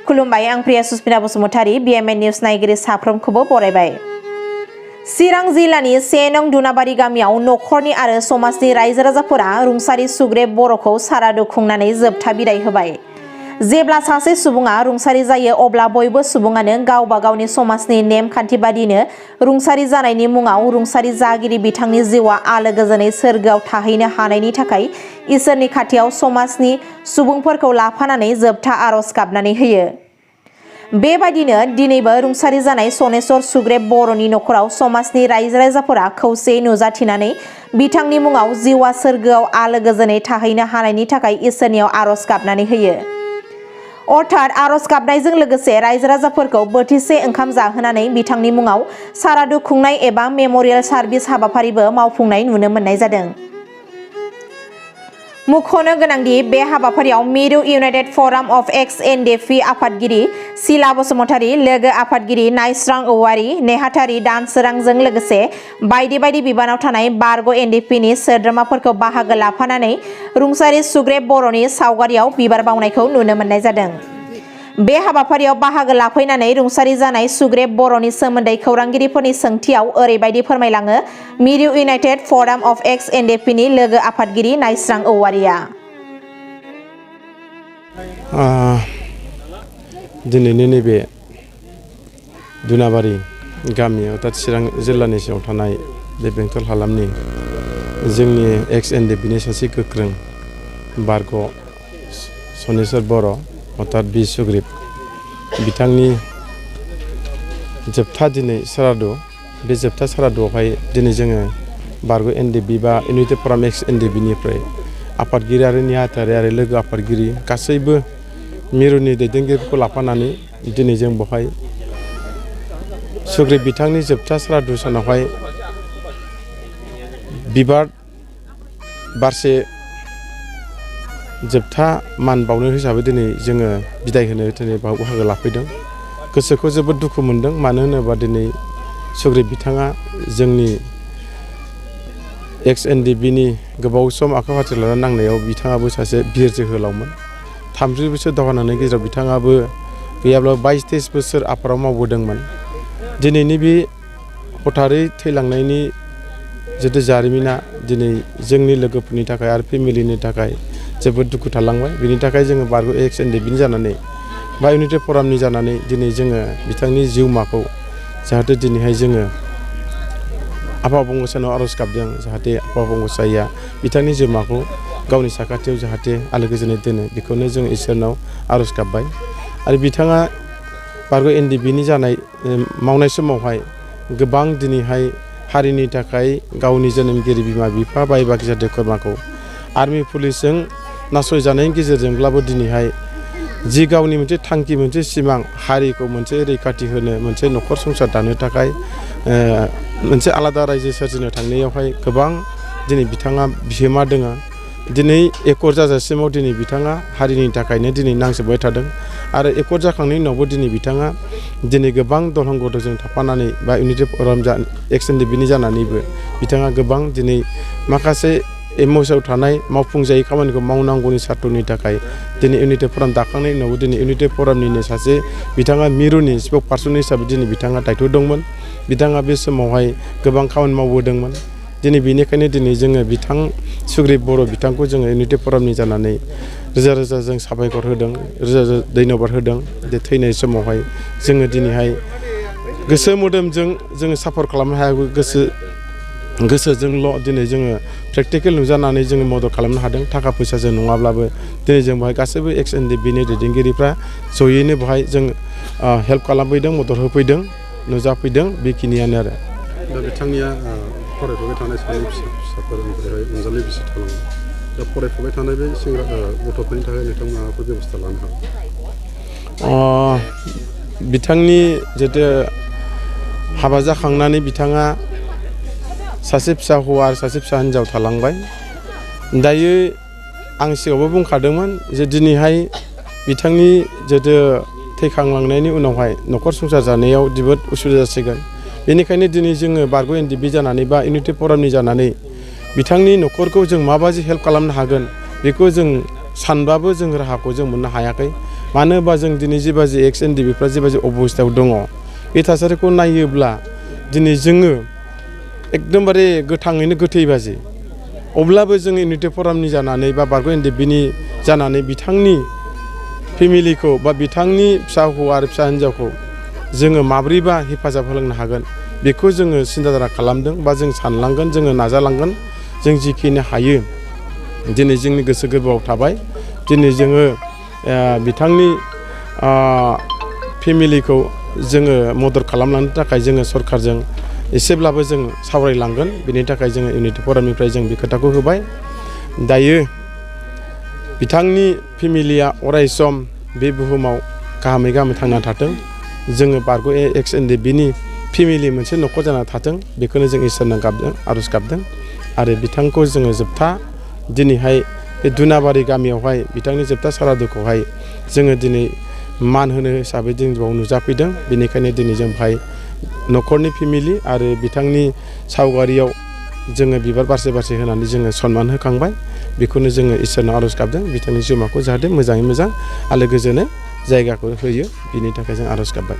खुलुमबाय आं प्रिया Sushmita Basumatary BMN news नायगिरि साफ्रोमखौबो बरायबाय। चिरां जिल्लानि 1 नं दुनाबारि गामियाव नखरनि आरो समाजनि रायजो राजाफोरा रुंसारि सुग्रेब बर'खौ सारादु खुंनानै जोबथा बिदाय होबाय। जेब्ला सासे सुबुङा रुंसारि जायो अब्ला बयबो सुबुङानो गावबा गावनि समाजनि नेमखान्थि बादिनो रुंसारि जानायनि मुङाव रुंसारि जागिरि बिथांनि जिउआ आलो गोजोनै सोरगोआव थाहैनो हानायनि थाखाय इसोरनि खाथियाव समाजनि सुबुंफोरखौ लाफानानै जोबथा आरज गाबनानै होयो। बेबायदिनो दिनैबो रुंसारि जानाय सनेस्वर सुग्रेब बर'नि नखराव समाजनि रायजो राजाफोरा खौसेयै नुजाथिनानै बिथांनि मुङाव जिउआ सोरगोआव आलो गोजोनै थाहैनो हानायनि थाखाय इसोरनियाव आरज गाबनानै होयो। अर्थात आरज गाबनायजों लोगोसे रायजो राजाफोरखौ बोथिसे ओंखाम जाहोनानै बिथांनि मुङाव सारादु खुंनाय एबा मेमरियेल सार्भिस हाबाफारिबो मावफुंनाय नुनो मोननाय जादों। मुख'नो गोनांदि बे हाबाफारियाव मिरु इउनाइटेड फराम अफ एक्स एनडिएफि आफादगिरि सिला बसुमतारी, लोगो आफादगिरि नायस्रां औवारी, नेहाथारि दानसोरांजों लोगोसे बायदि बायदि बिबानाव थानाय बारग' एनडिएफिनि सोद्रोमाफोरखौ बाहागो लाफानानै रुंसारि सुग्रेब बर'नि सावगारियाव बिबार बावनायखौ नुनो मोननाय जादों। बे हाबाफारियाव बाहागो लाफैनानै रुंसारि जानाय सुग्रेब बर'नि सोमोन्दै खौरांगिरिफोरनि सोंथियाव ओरैबायदि फोरमायलाङो मिरु इउनाइटेड फराम अफ एक्स एनडिएफिनि लोगो आफादगिरि नायस्रां औवारीया। दिनैनि नैबे दुनाबारि गामियाव अर्थात चिरां जिल्लानि सिङाव थानाय बे बेंटल हालामनि जोंनि एक्स एनडिएफिनि सासे गोख्रों बारग' सनेस्वर बर' अर्थात बि सुग्रीब बिथांनि जोबथा दिनै सारादु, बे जोबथा सारादुआवहाय दिनै जोङो बारग' एनडिएफि बा इउनाइटेड फराम एक्स एनडिएफिनिफ्राय आफादगिरि आरो नेहाथारि आरो लोगो आफादगिरि गासैबो मिरुनि दैदेनगिरिफोरखौ लाफानानै दिनै जों बेवहाय सुग्रीब बिथांनि जोबथा सारादु सानावहाय बिबार बारसे जोबथा मान बावनो हिसाबै दिनै जोङो बिदाय होनो दिनै बाहागो लाफैदों। गोसोखौ जोबोद दुखु मोनदों, मानो होनोबा दिनै सुग्रीब बिथाङा जोंनि एक्स एनडिएफिनि गोबाव सम आखाइ फाथि लानानै नांनायाव बिथाङाबो सासे बिर जोहोलावमोन। 30 बोसोर दावहा नांनायनि गेजेराव बिथाङाबो गैयाब्ला 22-23 बोसोर आफादाव मावबोदोंमोन। दिनैनि बे हथारै थैलांनायनि जितु जारिमिना दिनै जोंनि लोगोफोरनि थाखाय आरो फेमिलिनि थाखाय जोबोद दुखु थालांबाय। बिनि थाखाय जोङो बारग' एक्स एनडिएफिनि जानानै बा इउनाइटेड फरामनि जानानै दिनै जोङो बिथांनि जिउमाखौ जाहाथे दिनैहाय जोङो आफा बंगसानाव आरज गाबदों, जाहाथे आफा बंगसाया बिथांनि जिउमाखौ गावनि साखाथियाव जाहाथे आलो गोजोनै दोनो, बेखौनो जों इसोरनाव आरज गाबबाय। आरो बिथाङा बारग' एनडिएफिनि जानाय मावनाय समावहाय गोबां दिनैहाय हारिनि थाखाय गावनि जोनोमगिरि बिमा बिफा बाय बाहागि जाथि खुरमाखौ आर्मि पुलिसजों नासयजानायनि गेजेरजोंब्लाबो दिनैहाय जि गावनि मोनसे थांखि, मोनसे सिमां, हारिखौ मोनसे रैखाथि होनो, मोनसे न'खर संसार दानो थाखाय मोनसे आलादा रायजो सोरजिनो थांनायावहाय गोबां दिनै बिथाङा बिहोमा दङ। दिनै एकर्ड जाजासिमाव दिनै बिथाङा हारिनि थाखायनो दिनै नांजोबबाय थादों आरो एकर्ड जाखांनायनि उनावबो दिनै बिथाङा दिनै गोबां दलहं गदजों थाफानानै बा इउनाइटेड फराम एक्स एनडिएफिनि जानानैबो बिथाङा गोबां दिनै माखासे एमअसआव थानाय मावफुंजायै खामानिखौ मावनांगौनि सार्थनि थाखाय दिनै इउनाइटेड फराम दाखांनायनि उनावबो दिनै इउनाइटेड फरामनिनो सासे बिथाङा मिरुनि स्पक पार्सन हिसाबै दिनै बिथाङा दायथ' दंमोन। बिथाङा बे समावहाय गोबां खामानि मावबोदोंमोन। दिनै बेनिखायनो दिनै जोङो बिथां सुग्रीब बर' बिथांखौ जोङो इउनाइटेड फरामनि जानानै रोजा रोजा जों साबायखर होदों, रोजा रोजा धन्यबाद होदों। जे थैनाय समावहाय जोङो दिनैहाय गोसो मोदोमजों जोङो सापर्ट खालामनो हायाबो, गोसोजोंल' दिनै जोङो प्रेक्टिकेल नुजानानै जोङो मदद खालामनो हादों। थाखा फैसाजों नङाब्लाबो दिनै जों बेहाय गासैबो एक्स एनडिएफिनि दैदेनगिरिफ्रा जयैनो बेहाय जों हेल्प खालामफैदों, मदद होफैदों, नुजाफैदों, बेखिनियानो आरो। दा बिथांनिया फरायफुबाय थानाय सानै फिसाफोर ओमफ्राय अनजालि बिसि थालाङो। दा फरायफुबाय थानाय बे सेंग्रा गथ'फोरनि थाखाय नोंथांमोना माबाफोर बेबस्था लानो हागोन? बिथांनि जितु हाबा जाखांनानै बिथाङा सासे फिसा हौवा आरो सासे फिसा हिन्जाव थालांबाय। दायो आं सिगाङावबो बुंखादोंमोन जे दिनैहाय बिथांनि जितु थैखांलांनायनि उनावहाय न'खर संसार जानायाव जोबोद उसुबिदा जासिगोन। बेनिखायनो दिनै जोङो बारग' एनडिएफि जानानै बा इउनाइटेड फरामनि जानानै बिथांनि न'खरखौ जों माबायदि हेल्प खालामनो हागोन बेखौ जों सानबाबो जों राहाखौ जों मोननो हायाखै। मानो होनबा जों दिनै जेबादि एक्स एन डि बिफ्रा जेबादि अबस्थायाव दङ बे थासारिखौ नायोब्ला दिनै जोङो एकदमबारे गोथाङैनो गोथै बाजि अब्लाबो जों इउनिटि फरामनि जानानै बा बारग' एनडिएफबिनि जानानै बिथांनि फेमिलिखौ बा बिथांनि फिसा हौवा आरो फिसा हिन्जावखौ जोङो माब्रैबा हेफाजाब होलांनो हागोन बेखौ जोङो सिन्थाधारा खालामदों बा जों सानलांगोन जोङो नाजालांगोन जों जिखिनि हायो दिनै जोंनि गोसो गोरबोआव थाबाय दिनै जोङो बिथांनि फेमिलिखौ जोङो मदद खालामलांनो थाखाय जोङो सरकारजों एसेब्लाबो जों सावरायलांगोन बेनि थाखाय जोङो इउनिटि फरामनिफ्राय जों बे खोथाखौ होबाय दायो बिथांनि फेमिलिया अरायसम बे बुहुमाव गाहामै थांना थाथों जोङो बारग' एक्स एनडिएफबिनि फेमिलि मोनसे न'खर जाना थाथों बेखौनो जों इसोरनाव गाबदों आर'ज गाबदों आरो बिथांखौ जोङो जोबथा दिनैहाय बे दुनाबारि गामियावहाय बिथांनि जोबथा सारादुखौहाय जोङो दिनै मान होनो हिसाबै जों बाव नुजाफैदों बेनिखायनो दिनै जों बेहाय न'खरनि फेमिलि आरो बिथांनि सावगारियाव जोङो बिबार बारसे होनानै जोङो सन्मान होखांबाय बेखौनो जोङो इसोरनाव आर'ज गाबदों बिथांनि जिउमाखौ जाहाथे मोजाङै मोजां आलो गोजोनै जायगाखौ होयो बिनि थाखाय जों आर'ज गाबबाय।